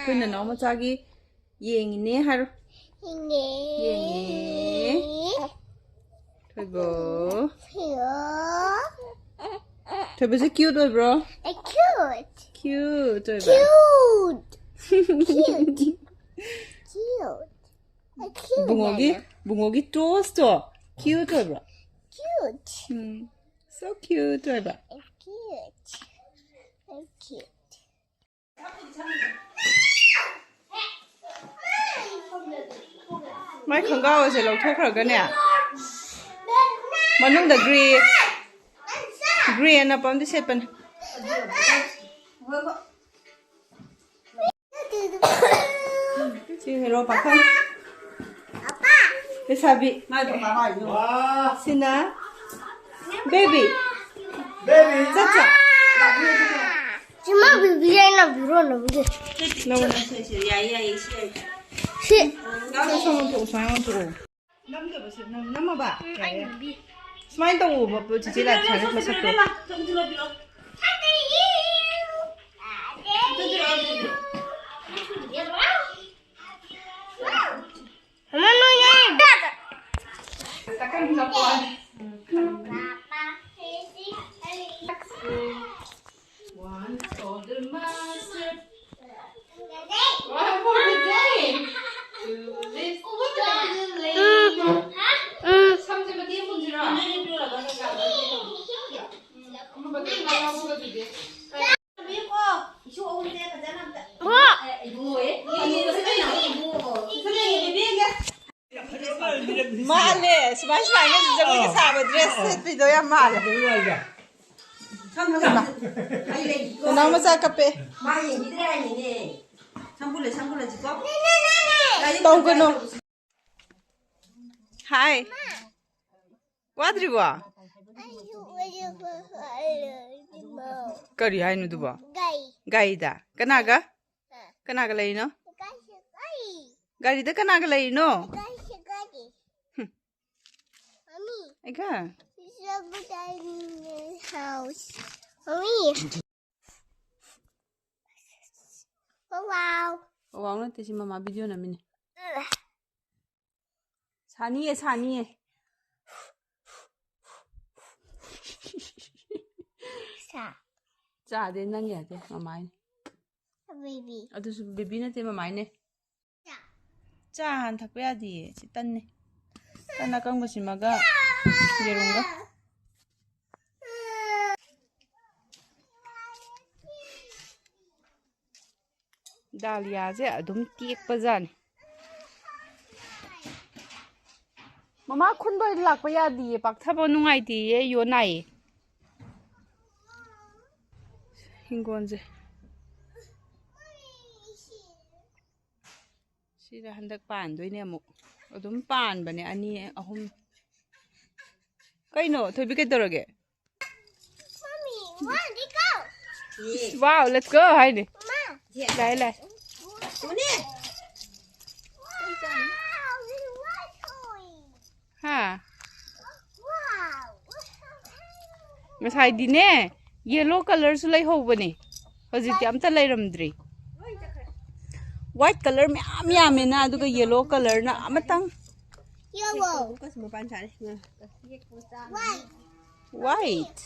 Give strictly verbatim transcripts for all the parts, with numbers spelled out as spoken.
ꯑꯩꯈꯣꯏ ꯅꯅꯥꯎ ꯃꯆꯥꯒꯤ ꯌꯦꯡꯉꯤꯅꯦ ꯍꯥꯏꯔꯣ꯫ ꯌꯦꯡꯉꯦ꯫ ꯌꯦꯡꯉꯦ꯫ ꯊꯣꯏꯕ꯫ ꯊꯣꯏꯕ꯫ ꯊꯣꯏꯕꯁꯦ cute ꯑꯣꯏꯕ꯭ꯔꯣ? A cute꯫ Cute ꯑꯣꯏꯕ꯫ Cute꯫ Cute꯫ Cute꯫ A cute ꯕꯨꯡꯉꯣꯒꯤ, ꯍꯥꯏꯅ꯫ ꯕꯨꯡꯉꯣꯒꯤ toesꯇꯣ cute ꯑꯣꯏꯕ꯭ꯔꯣ? Cute꯫ ꯎꯝ꯫ So cute ꯑꯣꯏꯕ꯫ A cute꯫ A cute꯫ ꯃꯥꯏ ꯈꯣꯡꯒ꯭ꯔꯥꯎ ꯑꯁꯦ ꯂꯧꯊꯣꯛꯈ꯭ꯔꯒꯅꯦ, ꯃꯅꯨꯡꯗ gray, gray ꯑꯅꯞꯄ ꯑꯃꯗꯤ ꯁꯦꯠꯄꯅꯦ꯫ ꯁꯤ ꯍꯦꯔꯣ ꯄꯥꯈꯪ꯫ ꯂꯩꯁꯥꯕꯤ꯫ ꯁꯤꯅ baby꯫ Baby꯫ ꯆꯠ ꯆꯠ꯫ ꯁꯤꯃ baby ꯑꯩꯅ ꯄꯤꯔꯣ ꯅꯪꯒꯤ꯫ ꯅꯪꯉꯣꯟꯗ꯫ ꯁꯤ꯫ ꯁꯨꯃꯥꯏꯅ ꯑꯣꯟꯊꯣꯛꯑꯣ, ꯁꯨꯃꯥꯏꯅ ꯑꯣꯟꯊꯣꯛꯑꯣ꯫ ꯅꯝꯗꯕꯁꯦ ꯅꯝ-, ꯅꯝꯃꯕ? ꯌꯥꯔꯦ, ꯌꯥꯔꯦ꯫ ꯁꯨꯃꯥꯏꯅ ꯇꯧꯑꯣꯕ, ꯆꯤꯆꯦ ꯂꯥꯏ ꯁꯥꯒꯠ ꯃꯁꯛꯇꯣ꯫ ꯃꯃꯥ ꯅꯣꯏ ꯌꯥꯏ꯫ One for the master, one for the day. To lift the lady. ꯎꯝ꯫ ꯁꯝꯁꯦ ꯃꯇꯦꯛ ꯑꯃ ꯄꯨꯟꯁꯤꯔꯣ? ꯑꯃ ꯃꯇꯦꯛ ꯑꯃ ꯌꯥꯎꯕꯒ ꯑꯗꯨꯗꯤ꯫ ꯍꯣ꯫ ꯃꯥꯜꯂꯦ꯫ ꯁꯨꯃꯥꯏ ꯁꯨꯃꯥꯏꯅ ꯖꯒꯣꯏꯒ ꯁꯥꯕ dress ꯁꯦꯠꯄꯤꯗꯣ ꯌꯥꯝ ꯃꯥꯜꯂꯦ꯫ ꯅꯅꯥꯎ ꯃꯆꯥ ꯀꯞꯄꯦ꯫ ꯃꯥ ꯌꯦꯡꯕꯤꯗ꯭ꯔꯦ ꯍꯥꯏꯅꯤꯅꯦ꯫ ꯁꯝꯕꯨꯜꯂꯦ, ꯁꯝꯕꯨꯜꯂꯁꯤꯀꯣ꯫ ꯇꯧꯒꯅꯨ꯫ ꯍꯥꯏ꯫ ꯋꯥꯗ꯭ꯔꯤꯕꯣ? ꯀꯔꯤ ꯍꯥꯏꯅꯣ ꯑꯗꯨꯕꯣ? ꯒꯥꯔꯤ꯫ ꯒꯥꯔꯤꯗ? ꯀꯅꯥꯒ? ꯀꯅꯥꯒ ꯂꯩꯔꯤꯅꯣ? ꯒꯥꯔꯤ꯫ ꯒꯥꯔꯤꯗ ꯀꯅꯥꯒ ꯂꯩꯔꯤꯅꯣ? ꯒꯥꯔꯤ꯫ ꯍꯨꯝ꯫ ꯃꯃꯤ꯫ ꯑꯩꯒ? House꯫ ꯃꯃꯤ꯫ Wow. ꯋꯥꯎ ꯅꯠꯇꯦ, ꯁꯤ ꯃꯃꯥ ꯚꯤꯗꯤꯑꯣ ꯅꯝꯃꯤꯅꯦ꯫ ꯁꯥꯅꯤꯌꯦ, ꯁꯥꯅꯤꯌꯦ꯫ ꯁꯥ꯫ ꯆꯥꯗꯦ, ꯅꯪ ꯌꯥꯗꯦ, ꯃꯃꯥꯏꯅꯦ꯫ Baby. ꯑꯗꯨꯁꯨ ꯕꯦꯕꯤ ꯅꯠꯇꯦ, ꯃꯃꯥꯏꯅꯦ꯫ ꯆꯥ꯫ ꯆꯥ ꯍꯥꯟꯅ ꯊꯛꯄ ꯌꯥꯗꯤꯌꯦ, ꯁꯤ ꯇꯟꯅꯦ꯫ ꯇꯟ ꯑꯀꯪꯕꯁꯤꯃꯒ ꯌꯦꯔꯨꯝꯒ꯫ ꯗꯥꯂꯤꯌꯥꯁꯦ ꯑꯗꯨꯝ ꯇꯦꯛꯄꯖꯥꯠꯅꯤ꯫ ꯃꯃꯥ ꯈꯨꯟꯕ ꯂꯥꯛꯄ ꯌꯥꯗꯤꯌꯦ, ꯄꯥꯛꯊꯕ ꯅꯨꯡꯉꯥꯏꯇꯦꯌꯦ, ꯌꯣ ꯅꯥꯏꯌꯦ꯫ ꯍꯤꯡꯒꯣꯜꯁꯦ꯫ ꯁꯤꯗ ꯍꯟꯗꯛ ꯄꯥꯟꯗꯣꯏꯅꯦ ꯑꯃꯨꯛ꯫ ꯑꯗꯨꯝ ꯄꯥꯟꯕꯅꯦ, ꯑꯅꯤ, ꯑꯍꯨꯝ꯫ ꯀꯩꯅꯣ, ꯊꯣꯏꯕꯤ ꯀꯩꯗꯧꯔꯒꯦ? Mommy, one, let's go. Wow, let's go ꯍꯥꯏꯅꯦ꯫ ꯃꯥ꯫ ꯂꯥꯛꯑꯦ, ꯂꯥꯛꯑꯦ꯫ ꯇꯨꯅꯦ꯫ Wow, we want toy. ꯍꯥ? Wow. ꯉꯁꯥꯏꯗꯤꯅꯦ, ꯌꯦꯂꯣ ꯀꯂꯔꯁꯨ ꯂꯩꯍꯧꯕꯅꯦ, ꯍꯧꯖꯤꯛꯇꯤ ꯑꯝꯇ ꯂꯩꯔꯝꯗ꯭ꯔꯤ꯫ ꯋꯥꯏꯠ ꯀꯂꯔ ꯃꯌꯥꯝ ꯌꯥꯝꯃꯦꯅ, ꯑꯗꯨꯒ ꯌꯦꯂꯣ ꯀꯂꯔꯅ ꯑꯃꯇꯪ꯫ Yellow. ꯀꯁꯨ ꯃꯄꯥꯟ ꯁꯥꯔꯦ꯫ White. White.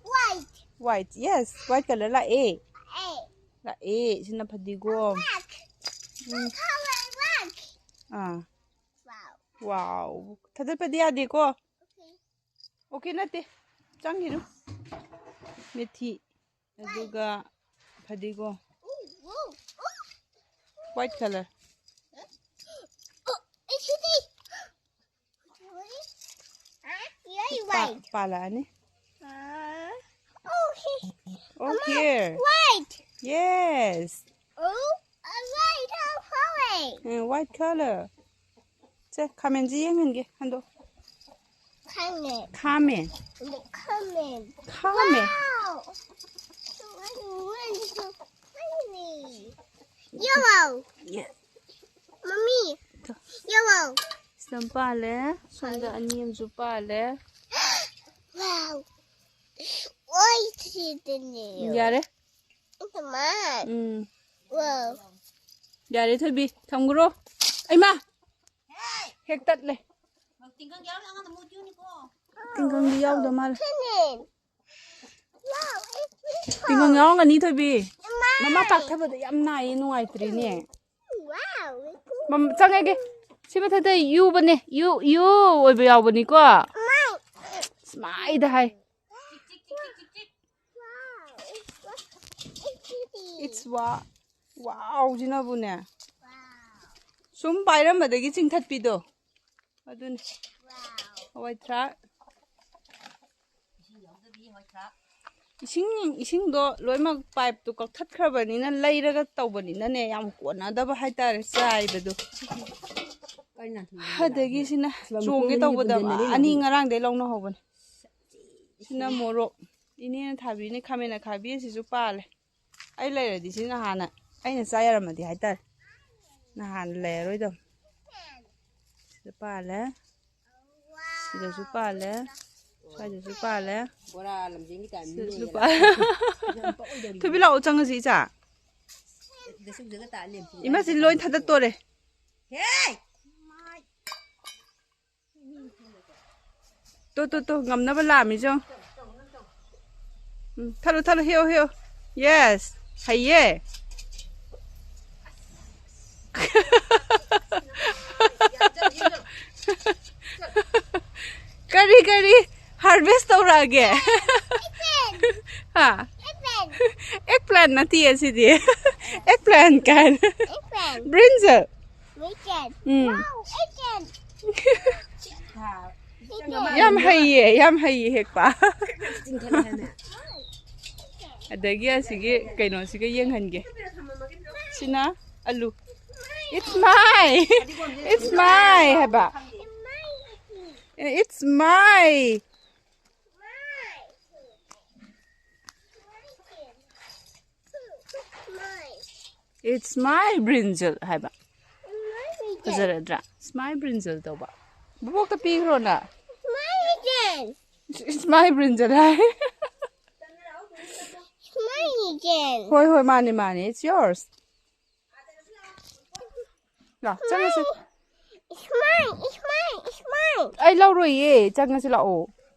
White. White, yes, white colour ꯂꯥꯛꯑꯦ꯫ ꯑꯦ꯫ ꯂꯥꯛꯑꯦ, ꯁꯤꯅ ꯐꯗꯤꯒꯣꯝ꯫ Black. ꯎꯝ꯫ Color black. ꯑꯥ꯫ Wow. ꯋꯥꯎ꯫ ꯊꯥꯗꯠꯄꯗꯤ ꯌꯥꯗꯦꯀꯣ꯫ Okay. ꯑꯣꯀꯦ ꯅꯠꯇꯦ꯫ ꯆꯪꯈꯤꯅꯨ꯫ ꯃꯦꯊꯤ꯫ ꯑꯗꯨꯒ ꯐꯗꯤꯒꯣꯝ꯫ Ooh, ooh, ooh. White colour. Oh, it's pretty. Huh? Yay, ꯄꯥ-, white. ꯄꯥꯜꯂꯛꯑꯅꯤ꯫ Huh? Oh, here. Oh, Mama, here. White. Yes. Oh, a white, how far away? Um, white color. ꯁꯦ, ꯈꯥꯃꯦꯟꯁꯤ ꯌꯦꯡꯍꯟꯒꯦ꯫ ꯍꯟꯗꯣ꯫ ꯈꯥꯃꯦꯟ꯫ ꯈꯥꯃꯦꯟ꯫ ꯈꯥꯃꯦꯟ꯫ ꯈꯥꯃꯦꯟ꯫ Wow. Yellow. ꯌꯦ-, Mommy. ꯌꯦꯡꯉꯣ꯫ ꯁꯤꯗ ꯑꯃ ꯄꯥꯜꯂꯦ꯫ ꯁꯣꯝꯗ ꯑꯅꯤ ꯑꯃꯁꯨ ꯄꯥꯜꯂꯦ꯫ Wow. ꯑꯣꯏ, ꯁꯤꯗꯅꯦ꯫ ꯌꯥꯔꯦ꯫ Come on. ꯎꯝ꯫ ꯌꯥꯔꯦ ꯊꯣꯏꯕꯤ, ꯊꯝꯈ꯭ꯔꯣ꯫ ꯑꯩꯃ, ꯍꯦꯛ ꯇꯠꯂꯦ꯫ ꯇꯤꯡꯈꯪꯗꯤ ꯌꯥꯎꯗ ꯃꯥꯜꯂꯦ꯫ ꯇꯤꯡꯈꯪ ꯌꯥꯎꯔꯝꯒꯅꯤ ꯊꯣꯏꯕꯤ꯫ ꯃꯃꯥ ꯄꯥꯛꯊꯕꯗ ꯌꯥꯝ ꯅꯥꯏꯌꯦ, ꯅꯨꯡꯉꯥꯏꯇ꯭ꯔꯦꯅꯦ꯫ ꯃꯝ-, ꯆꯪꯉꯒꯦ꯫ ꯁꯤ ꯃꯊꯛꯇ ꯌꯨꯕꯅꯦ꯫ ꯌꯨ, ꯌꯨ ꯑꯣꯏꯕ ꯌꯥꯎꯕꯅꯤꯀꯣ꯫ ꯁꯨꯃꯥꯏꯗ ꯍꯥꯏ꯫ It's wa-, wow ꯁꯤꯅꯕꯨꯅꯦ꯫ ꯁꯨꯝ ꯄꯥꯏꯔꯝꯕꯗꯒꯤ ꯆꯤꯡꯊꯠꯄꯤꯗꯣ꯫ ꯑꯗꯨꯅꯤ꯫ ꯍꯋꯥꯏ ꯊ꯭ꯔꯥꯛ꯫ ꯏꯁꯤꯡ, ꯏꯁꯤꯡꯗꯣ ꯂꯣꯏꯅꯃꯛ ꯄꯥꯏꯞꯇꯣ ꯀꯛꯊꯠꯈ꯭ꯔꯕꯅꯤꯅ, ꯂꯩꯔꯒ ꯇꯧꯕꯅꯤꯅꯅꯦ, ꯌꯥꯝ ꯀꯣꯟꯅꯗꯕ ꯍꯥꯏꯇꯥꯔꯦ, ꯆꯥꯏꯕꯗꯣ꯫ ꯑꯗꯒꯤ ꯁꯤꯅ ꯆꯣꯡꯒꯦ ꯇꯧꯕꯗ ꯑꯅꯤ ꯉꯔꯥꯡꯗꯩ ꯂꯧꯅꯍꯧꯕꯅꯦ꯫ ꯁꯤꯅ ꯃꯣꯔꯣꯛ꯫ ꯏꯅꯦꯅ ꯊꯥꯕꯤꯅꯦ, ꯈꯥꯃꯦꯟ ꯑꯈꯥꯕꯤ ꯑꯁꯤꯁꯨ ꯄꯥꯜꯂꯦ꯫ ꯑꯩ ꯂꯩꯔꯗꯤ ꯁꯤꯅ ꯍꯥꯟꯅ ꯑꯩꯅ ꯆꯥ ꯌꯥꯔꯝꯃꯗꯤ ꯍꯥꯏꯇꯥꯔꯦ꯫ ꯅꯍꯥꯟ ꯂꯩꯔꯔꯣꯏꯗꯕ꯫ ꯁꯤꯗ ꯄꯥꯜꯂꯦ꯫ ꯁꯤꯗꯁꯨ ꯄꯥꯜꯂꯦ꯫ ꯁ꯭ꯋꯥꯏꯗꯁꯨ ꯄꯥꯜꯂꯦ꯫ ꯕꯣꯔꯥ ꯂꯝꯖꯦꯟꯒꯤ ꯇꯥꯏꯞ ꯁꯤꯗꯁꯨ ꯄꯥꯜꯂꯦ꯫ ꯊꯣꯏꯕꯤ, ꯂꯥꯛꯑꯣ, ꯆꯪꯉꯁꯤ, ꯏꯆꯥ꯫ ꯏꯃꯥꯁꯤ ꯂꯣꯏ ꯊꯥꯗꯠꯇꯣꯔꯦ꯫ ꯍꯦ! ꯇꯣ, ꯇꯣ, ꯇꯣ, ꯉꯝꯅꯕ ꯂꯥꯝꯃꯤꯁꯦ ꯌꯦꯡꯉꯣ꯫ ꯎꯝ, ꯊꯠꯂꯣ, ꯊꯠꯂꯣ, ꯍꯦꯛꯑꯣ, ꯍꯦꯛꯑꯣ꯫ Yes, ꯍꯩꯌꯦ꯫ ꯀꯔꯤ, ꯀꯔꯤ harvest ꯇꯧꯔꯛꯑꯒꯦ? ꯍꯥ? Eggplant ꯅꯠꯇꯤꯌꯦ ꯁꯤꯗꯤ꯫ Eggplant ꯀꯥꯏꯅ꯫ Brinjal꯫ ꯎꯝ꯫ ꯌꯥꯝ ꯍꯩꯌꯦ, ꯌꯥꯝ ꯍꯩꯌꯦ ꯍꯦꯛꯄ꯫ ꯑꯗꯒꯤ ꯑꯁꯤꯒꯤ ꯀꯩꯅꯣꯁꯤꯒ ꯌꯦꯡꯍꯟꯒꯦ꯫ ꯁꯤꯅ ꯑꯂꯨ꯫ It's my, it's my ꯍꯥꯏꯕ꯫ It's my. It's my brinjal ꯍꯥꯏꯕ꯫ ꯐꯖꯔꯗ꯭ꯔꯥ? It's my brinjal ꯇꯧꯕ꯫ ꯕꯣꯕꯣꯛꯇ ꯄꯤꯈ꯭ꯔꯣꯅ꯫ It's my brinjal ꯍꯥꯏ꯫ ꯍꯣꯏ, ꯍꯣꯏ, ꯃꯥꯅꯦ, ꯃꯥꯅꯦ, it's yours꯫ ꯂꯥꯛꯑꯣ, ꯆꯪꯉꯁꯤ꯫ It's mine. It's mine. It's mine. ꯑꯩ ꯂꯧꯔꯣꯏꯌꯦ, ꯆꯪꯉꯁꯤ ꯂꯥꯛꯑꯣ꯫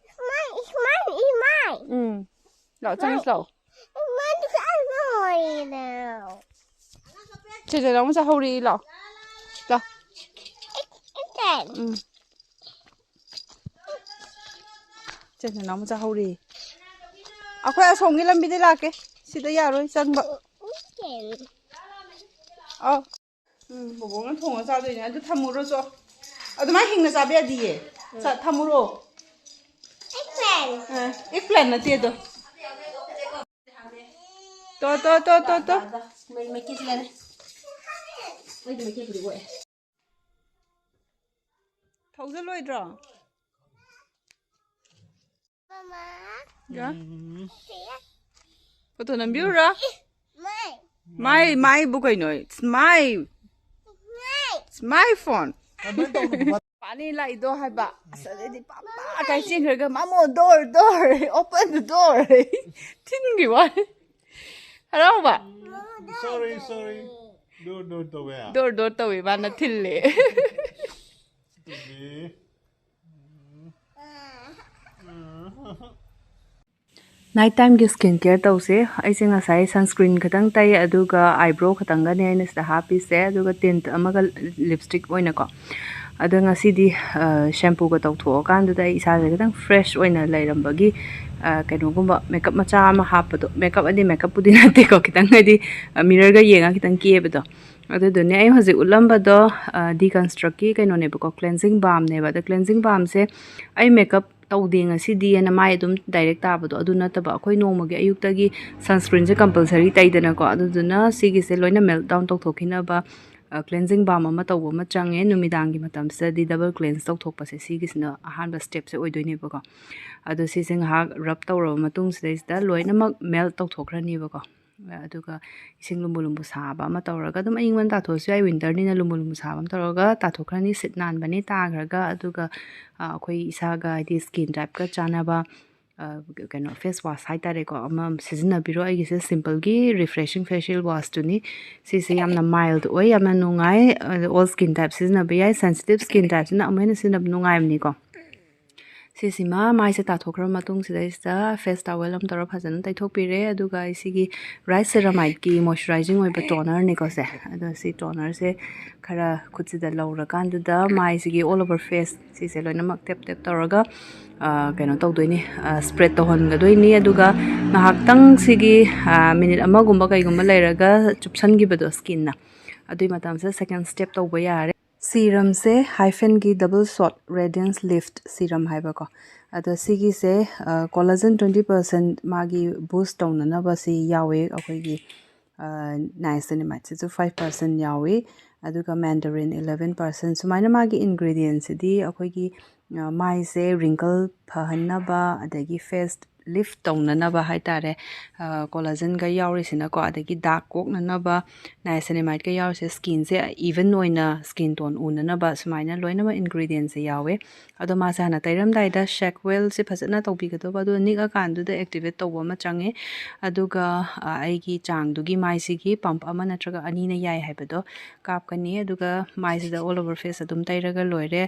Mine. It's mine. It's mine. ꯎꯝ, ꯂꯥꯛꯑꯣ, ꯆꯪꯉꯁꯤ ꯂꯥꯛꯑꯣ꯫ I want to annoy now. ꯆꯦ ꯆꯦ ꯅꯪ ꯑꯃꯨꯛ ꯆꯥꯍꯧꯔꯤ, ꯂꯥꯛꯑꯣ꯫ ꯂꯥꯛꯑꯣ꯫ Again. ꯎꯝ꯫ ꯆꯦ ꯆꯦ ꯅꯪ ꯑꯃꯨꯛ ꯆꯥꯍꯧꯔꯤ꯫ ꯑꯩꯈꯣꯏ ꯑꯁꯣꯝꯒꯤ ꯂꯝꯕꯤꯗ ꯂꯥꯛꯀꯦ꯫ ꯁꯤꯗ ꯌꯥꯔꯣꯏ ꯆꯪꯕ꯫ Again. ꯑꯧ꯫ ꯎꯝ, ꯕꯣꯕꯣꯛꯅ ꯊꯣꯡꯉ ꯆꯥꯗꯣꯏꯅꯦ꯫ ꯑꯗꯨ ꯊꯝꯃꯨꯔꯣ ꯆꯣ꯫ ꯑꯗꯨꯃꯥꯏ ꯍꯤꯡꯅ ꯆꯥꯕ ꯌꯥꯗꯤꯌꯦ꯫ ꯆꯥ-, ꯊꯝꯃꯨꯔꯣ꯫ Again. ꯑ, ꯏꯒ ꯄ꯭ꯂꯥꯟ ꯅꯠꯇꯦ ꯑꯗꯣ꯫ ꯇꯣ, ꯇꯣ, ꯇꯣ, ꯇꯣ, ꯇꯣ꯫ ꯊꯧꯖꯜꯂꯣꯏꯗ꯭ꯔꯣ? Mama. ꯌꯥ? See? ꯐꯣꯇꯣ ꯅꯝꯕꯤꯔꯨꯔꯣ? Mine. ꯃꯥꯏ, ꯃꯥꯏꯕꯨ ꯀꯩꯅꯣ? It's my, Mine. it's my phone. ꯄꯥꯅꯤ ꯂꯥꯛꯏꯗꯣ ꯍꯥꯏꯕ꯫ ꯑꯁ, ꯑꯗꯩꯗꯤ ꯄꯥꯝꯕ ꯀꯥꯏ ꯆꯦꯟꯈ꯭ꯔꯒ, "ꯃꯥꯃꯣ, door, door, open the door." ꯊꯤꯟꯈꯤꯕ ꯋꯥꯅꯤ꯫ ꯍꯔꯥꯎꯕ? Sorry, sorry. Door, door ꯇꯧꯋꯦ꯫ Door, door ꯇꯧꯋꯦ, ꯃꯥꯅ ꯊꯤꯜꯂꯦ꯫ ꯑꯗꯨꯗꯤ ꯅꯥꯏꯠ ꯇꯥꯏꯝꯒꯤ ꯁ꯭ꯀꯤꯟ ꯀꯦꯌꯔ ꯇꯧꯁꯦ꯫ ꯑꯩꯁꯦ ꯉꯁꯥꯏ sunscreen ꯈꯛꯇꯪ ꯇꯩ, ꯑꯗꯨꯒ eyebrow ꯈꯛꯇꯪꯒꯅꯦ ꯑꯩꯅ ꯁꯤꯗ ꯍꯥꯞꯄꯤꯁꯦ, ꯑꯗꯨꯒ tint ꯑꯃꯒ, lipstick ꯑꯣꯏꯅꯀꯣ꯫ ꯑꯗꯣ ꯉꯁꯤꯗꯤ, ꯑ, shampooꯒ ꯇꯧꯊꯣꯛꯑꯀꯥꯟꯗꯨꯗ ꯑꯩ ꯏꯁꯥꯁꯦ ꯈꯤꯇꯪ fresh ꯑꯣꯏꯅ ꯂꯩꯔꯝꯕꯒꯤ, ꯑ, ꯀꯩꯅꯣꯒꯨꯝꯕ makeup ꯃꯆꯥ ꯑꯃ ꯍꯥꯞꯄꯗꯣ, makeup ꯑꯗꯤ makeupꯄꯨꯗꯤ ꯅꯠꯇꯦꯀꯣ, ꯈꯤꯇꯪ ꯍꯥꯏꯗꯤ, ꯑ, mirrorꯒ ꯌꯦꯡꯉꯒ ꯈꯤꯇꯪ ꯀꯦꯕꯗꯣ꯫ ꯑꯗꯨꯗꯨꯅꯦ ꯑꯩ ꯍꯧꯖꯤꯛ ꯎꯠꯂꯝꯕꯗꯣ, ꯑ, Deconstructꯀꯤ ꯀꯩꯅꯣꯅꯦꯕꯀꯣ, cleansing balmꯅꯦꯕ꯫ ꯑꯗꯣ cleansing balmꯁꯦ ꯑꯩ makeup ꯇꯧꯗꯦ ꯉꯁꯤꯗꯤ ꯍꯥꯏꯅ ꯃꯥꯏ ꯑꯗꯨꯝ direct ꯇꯥꯕꯗꯣ ꯑꯗꯨ ꯅꯠꯇꯕ, ꯑꯩꯈꯣꯏ ꯅꯣꯡꯃꯒꯤ ꯑꯌꯨꯛꯇꯒꯤ sunscreenꯁꯦ compulsory ꯇꯩꯗꯅꯀꯣ꯫ ꯑꯗꯨꯗꯨꯅ ꯁꯤꯒꯤꯁꯦ ꯂꯣꯏꯅ melt down ꯇꯧꯊꯣꯛꯈꯤꯅꯕ, ꯑ, cleansing balm ꯑꯃ ꯇꯧꯕ ꯑꯃ ꯆꯪꯉꯦ꯫ ꯅꯨꯃꯤꯗꯥꯡꯒꯤ ꯃꯇꯝꯁꯤꯗꯗꯤ double cleanse ꯇꯧꯊꯣꯛꯄꯁꯦ ꯁꯤꯒꯤꯁꯤꯅ ꯑꯍꯥꯟꯕ stepꯁꯦ ꯑꯣꯏꯗꯣꯏꯅꯦꯕꯀꯣ꯫ ꯑꯗꯣ ꯁꯤꯁꯦ ꯉꯥꯏꯍꯥꯛ rub ꯇꯧꯔꯕ ꯃꯇꯨꯡꯁꯤꯗꯩꯁꯤꯗ ꯂꯣꯏꯅꯃꯛ melt ꯇꯧꯊꯣꯛꯈ꯭ꯔꯅꯤꯕꯀꯣ꯫ ꯑꯗꯨꯒ ꯏꯁꯤꯡ ꯂꯨꯝꯕꯨ ꯂꯨꯝꯕꯨ ꯁꯥꯕ ꯑꯃ ꯇꯧꯔꯒ, ꯑꯗꯨꯝ ꯑꯏꯪꯕꯅ ꯇꯥꯊꯣꯛꯑꯁꯨ ꯌꯥꯏ, winterꯅꯤꯅ ꯂꯨꯝꯕꯨ ꯂꯨꯝꯕꯨ ꯁꯥꯕ ꯑꯃ ꯇꯧꯔꯒ ꯇꯥꯊꯣꯛꯈ꯭ꯔꯅꯤ꯫ ꯁꯤꯠ ꯅꯥꯟꯕꯅꯦ ꯇꯥꯈ꯭ꯔꯒ꯫ ꯑꯗꯨꯒ, ꯑ, ꯑꯩꯈꯣꯏ ꯏꯁꯥꯒ ꯍꯥꯏꯗꯤ skin typeꯀ ꯆꯥꯟꯅꯕ, ꯀꯩꯅꯣ, ꯐꯦꯁ ꯋꯥꯁ ꯍꯥꯏꯇꯥꯔꯦꯀꯣ, ꯑꯃ ꯁꯤꯖꯤꯟꯅꯕꯤꯔꯣ꯫ ꯑꯩꯒꯤꯁꯦ ꯁꯤꯝꯄꯜꯒꯤ ꯔꯤꯐ꯭ꯔꯦꯁꯤꯡ ꯐꯦꯁꯤꯌꯦꯜ ꯋꯥꯁꯇꯨꯅꯤ꯫ ꯁꯤꯁꯦ ꯌꯥꯝꯅ ꯃꯥꯏꯜꯗ ꯑꯣꯏ, ꯌꯥꯝꯅ ꯅꯨꯡꯉꯥꯏ꯫ ꯑꯣꯜ ꯁ꯭ꯀꯤꯟ ꯇꯥꯏꯞ ꯁꯤꯖꯤꯟꯅꯕ ꯌꯥꯏ꯫ ꯁꯦꯟꯁꯤꯇꯤꯞ ꯁ꯭ꯀꯤꯟ ꯇꯥꯏꯞꯁꯤꯅ ꯑꯃꯨꯛ ꯍꯦꯟꯅ ꯁꯤꯖꯤꯟꯅꯕ ꯅꯨꯡꯉꯥꯏꯕꯅꯤꯀꯣ꯫ ꯁꯤꯁꯤꯃ ꯃꯥꯏꯁꯦ ꯇꯥꯊꯣꯛꯈ꯭ꯔꯕ ꯃꯇꯨꯡꯁꯤꯗꯩꯁꯤꯗ ꯐꯦꯁ ꯇꯥꯋꯦꯜ ꯑꯃ ꯇꯧꯔ ꯐꯖꯅ ꯇꯩꯊꯣꯛꯄꯤꯔꯦ꯫ ꯑꯗꯨꯒ ꯑꯩ ꯁꯤꯒꯤ ꯔꯥꯏꯁ ꯁꯦꯔꯥꯃꯥꯏꯠꯀꯤ ꯃꯣꯏꯆꯔꯥꯏꯖꯤꯡ ꯑꯣꯏꯕ ꯇꯣꯅꯔꯅꯤꯀꯣ ꯁꯦ꯫ ꯑꯗꯣ ꯁꯤ ꯇꯣꯅꯔꯁꯦ ꯈꯔ ꯈꯨꯠꯁꯤꯗ ꯂꯧꯔꯀꯥꯟꯗꯨꯗ ꯃꯥꯏꯁꯤꯒꯤ ꯑꯣꯜ ꯑꯣꯚꯔ ꯐꯦꯁ ꯁꯤꯁꯦ ꯂꯣꯏꯅꯃꯛ ꯇꯦꯞ ꯇꯦꯞ ꯇꯧꯔꯒ, ꯑ, ꯀꯩꯅꯣ ꯇꯧꯗꯣꯏꯅꯤ, ꯁ꯭ꯄ꯭ꯔꯦꯗ ꯇꯧꯍꯟꯒꯗꯣꯏꯅꯤ꯫ ꯑꯗꯨꯒ ꯉꯥꯏꯍꯥꯛꯇꯪ ꯁꯤꯒꯤ, ꯑ, ꯃꯤꯅꯤꯠ ꯑꯃꯒꯨꯝꯕ ꯀꯩꯒꯨꯝꯕ ꯂꯩꯔꯒ ꯆꯨꯞꯁꯟꯈꯤꯕꯗꯣ ꯁ꯭ꯀꯤꯟꯅ, ꯑꯗꯨꯏ ꯃꯇꯝꯁꯤꯗ ꯁꯦꯀꯦꯟ ꯁ꯭ꯇꯦꯞ ꯇꯧꯕ ꯌꯥꯔꯦ꯫ ꯁꯤꯔꯝꯁꯦ ꯍꯥꯏꯐꯦꯟꯒꯤ ꯗꯕꯜ ꯁꯣꯠ ꯔꯦꯗꯤꯌꯟꯁ ꯂꯤꯐ ꯁꯤꯔꯝ ꯍꯥꯏꯕꯀꯣ꯫ ꯑꯗꯣ ꯁꯤꯒꯤꯁꯦ, ꯑ, collagen twenty percent ꯃꯥꯒꯤ ꯕꯨꯁ ꯇꯧꯅꯅꯕ ꯁꯤ ꯌꯥꯎꯋꯦ ꯑꯩꯈꯣꯏꯒꯤ, ꯑ, niacinamide ꯁꯤꯁꯨ five percent ꯌꯥꯎꯋꯤ꯫ ꯑꯗꯨꯒ mandarin eleven percent꯫ ꯁꯨꯃꯥꯏꯅ ꯃꯥꯒꯤ ꯏꯟꯒ꯭ꯔꯤꯗꯤꯌꯦꯟꯁꯤꯗꯤ ꯑꯩꯈꯣꯏꯒꯤ, ꯑ, ꯃꯥꯏꯁꯦ ꯔꯤꯡꯀꯜ ꯐꯍꯟꯅꯕ, ꯑꯗꯒꯤ ꯐꯦꯁ ꯂꯤꯐ ꯇꯧꯅꯅꯕ ꯍꯥꯏꯇꯥꯔꯦ, ꯀꯣꯂꯥꯖꯟꯒ ꯌꯥꯎꯔꯤꯁꯤꯅꯀꯣ, ꯑꯗꯒꯤ ꯗꯥꯛ ꯀꯣꯛꯅꯅꯕ, ꯅꯥꯏꯁꯤꯅꯦꯃꯥꯏꯠꯀ ꯌꯥꯎꯔꯤꯁꯦ ꯁ꯭ꯀꯤꯟꯁꯦ ꯏꯚꯟ ꯑꯣꯏꯅ ꯁ꯭ꯀꯤꯟ ꯇꯣꯟ ꯎꯅꯅꯕ ꯁꯨꯃꯥꯏꯅ ꯂꯣꯏꯅꯃꯛ ꯏꯟꯒ꯭ꯔꯤꯗꯤꯌꯦꯟꯁꯦ ꯌꯥꯎꯋꯦ꯫ ꯑꯗꯣ ꯃꯥꯁꯦ ꯍꯥꯟꯅ ꯇꯩꯔꯝꯗꯥꯏꯗ ꯁꯦꯛ ꯋꯦꯜꯁꯦ ꯐꯖꯅ ꯇꯧꯕꯤꯒꯗꯧꯕ, ꯑꯗꯨꯒ ꯅꯤꯛꯑꯀꯥꯟꯗꯨꯗ ꯑꯦꯛꯇꯤꯚꯦꯠ ꯇꯧꯕ ꯑꯃ ꯆꯪꯉꯦ꯫ ꯑꯗꯨꯒ, ꯑ, ꯑꯩꯒꯤ ꯆꯥꯡꯗꯨꯒꯤ ꯃꯥꯏꯁꯤꯒꯤ ꯄꯝꯞ ꯑꯃ ꯅꯠꯇ꯭ꯔꯒ ꯑꯅꯤꯅ ꯌꯥꯏ ꯍꯥꯏꯕꯗꯣ ꯀꯥꯞꯀꯅꯤ꯫ ꯑꯗꯨꯒ ꯃꯥꯏꯁꯤꯗ ꯑꯣꯜ ꯑꯣꯚꯔ ꯐꯦꯁ ꯑꯗꯨꯝ ꯇꯩꯔꯒ ꯂꯣꯏꯔꯦ꯫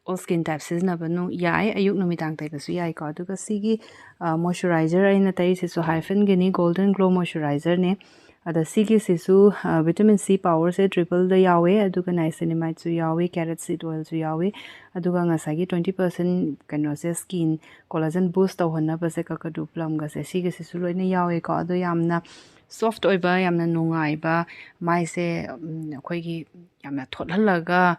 ꯑꯣꯜ ꯁ꯭ꯀꯤꯟ ꯇꯥꯏꯞ ꯁꯤꯖꯤꯟꯅꯕ ꯅꯨ-, ꯌꯥꯏ, ꯑꯌꯨꯛ ꯅꯨꯃꯤꯗꯥꯡ ꯇꯩꯕꯁꯨ ꯌꯥꯏꯀꯣ꯫ ꯑꯗꯨꯒ ꯁꯤꯒꯤ, ꯑ, ꯃꯣꯏꯆꯔꯥꯏꯖꯔ ꯑꯩꯅ ꯇꯩꯔꯤꯁꯤꯁꯨ ꯍꯥꯏꯐꯦꯟꯒꯤꯅꯤ, ꯒꯣꯜꯗꯟ ꯒ꯭ꯂꯣ ꯃꯣꯏꯆꯔꯥꯏꯖꯔꯅꯦ꯫ ꯑꯗ ꯁꯤꯒꯤꯁꯤꯁꯨ, ꯑ, ꯚꯤꯇꯥꯃꯤꯟ ꯁꯤ ꯄꯥꯋꯔꯁꯦ ꯇ꯭ꯔꯤꯄꯜꯗ ꯌꯥꯎꯋꯦ, ꯑꯗꯨꯒ ꯅꯥꯏꯁꯤꯅꯦꯃꯥꯏꯠꯁꯨ ꯌꯥꯎꯋꯤ, ꯀꯦꯔꯦꯠ ꯁꯤꯗ ꯑꯣꯏꯜꯁꯨ ꯌꯥꯎꯋꯤ, ꯑꯗꯨꯒ ꯉꯁꯥꯏꯒꯤ twenty percent ꯀꯩꯅꯣꯁꯦ, ꯁ꯭ꯀꯤꯟ ꯀꯣꯂꯥꯖꯟ ꯕꯨꯁ ꯇꯧꯍꯟꯅꯕꯁꯦ ꯀꯀꯗꯨ ꯄ꯭ꯂꯝꯒꯁꯦ, ꯁꯤꯒꯤꯁꯤꯁꯨ ꯂꯣꯏꯅ ꯌꯥꯎꯋꯦꯀꯣ꯫ ꯑꯗꯣ ꯌꯥꯝꯅ ꯁꯣꯐ꯭ꯠ ꯑꯣꯏꯕ, ꯌꯥꯝꯅ ꯅꯨꯡꯉꯥꯏꯕ, ꯃꯥꯏꯁꯦ, ꯎꯝ, ꯑꯩꯈꯣꯏꯒꯤ ꯌꯥꯝꯅ ꯊꯣꯠꯍꯜꯂꯒ,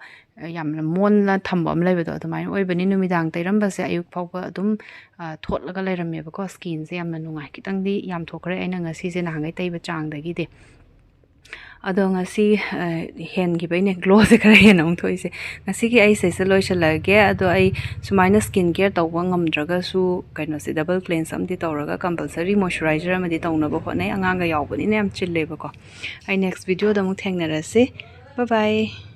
ꯌꯥꯝꯅ ꯃꯣꯟꯅ ꯊꯝꯕ ꯑꯃ ꯂꯩꯕꯗꯣ, ꯑꯗꯨꯃꯥꯏꯅ ꯑꯣꯏꯕꯅꯤ꯫ ꯅꯨꯃꯤꯗꯥꯡ ꯇꯩꯔꯝꯕꯁꯦ ꯑꯌꯨꯛ ꯐꯥꯎꯕ ꯑꯗꯨꯝ, ꯑ, ꯊꯣꯠꯂꯒ ꯂꯩꯔꯝꯃꯦꯕꯀꯣ꯫ ꯁ꯭ꯀꯤꯟꯁꯦ ꯌꯥꯝꯅ ꯅꯨꯡꯉꯥꯏ꯫ ꯈꯤꯇꯪꯗꯤ ꯌꯥꯝ ꯊꯣꯛꯈ꯭ꯔꯦ ꯑꯩꯅ ꯉꯁꯤꯁꯦ ꯅꯍꯥꯟꯈꯩ ꯇꯩꯕ ꯆꯥꯡꯗꯒꯤꯗꯤ꯫ ꯑꯗꯣ ꯉꯁꯤ, ꯑ, ꯍꯦꯟꯈꯤꯕꯩꯅꯦ ꯒ꯭ꯂꯣꯁꯦ ꯈꯔ ꯍꯦꯟꯅ ꯑꯃꯨꯛ ꯊꯣꯛꯏꯁꯦ꯫ ꯉꯁꯤꯒꯤ ꯑꯩ ꯁꯤꯁꯦ ꯂꯣꯏꯁꯤꯜꯂꯒꯦ꯫ ꯑꯗꯣ ꯑꯩ ꯁꯨꯃꯥꯏꯅ ꯁ꯭ꯀꯤꯟ ꯀꯦꯌꯔ ꯇꯧꯕ ꯉꯝꯗ꯭ꯔꯒꯁꯨ ꯀꯩꯅꯣꯁꯦ, ꯗꯕꯜ ꯀ꯭ꯂꯦꯟꯁ ꯑꯃꯗꯤ ꯇꯧꯔꯒ ꯀꯝꯄꯜꯁꯔꯤ ꯃꯣꯏꯆꯔꯥꯏꯖꯔ ꯑꯃꯗꯤ ꯇꯧꯅꯕ ꯍꯣꯠꯅꯩ꯫ ꯑꯉꯥꯡꯒ ꯌꯥꯎꯕꯅꯤꯅ ꯌꯥꯝ ꯆꯤꯜꯂꯦꯕꯀꯣ꯫ ꯑꯩ ꯅꯦꯛꯁ ꯚꯤꯗꯤꯑꯣꯗ ꯑꯃꯨꯛ ꯊꯦꯡꯅꯔꯁꯤ꯫ Bye bye꯫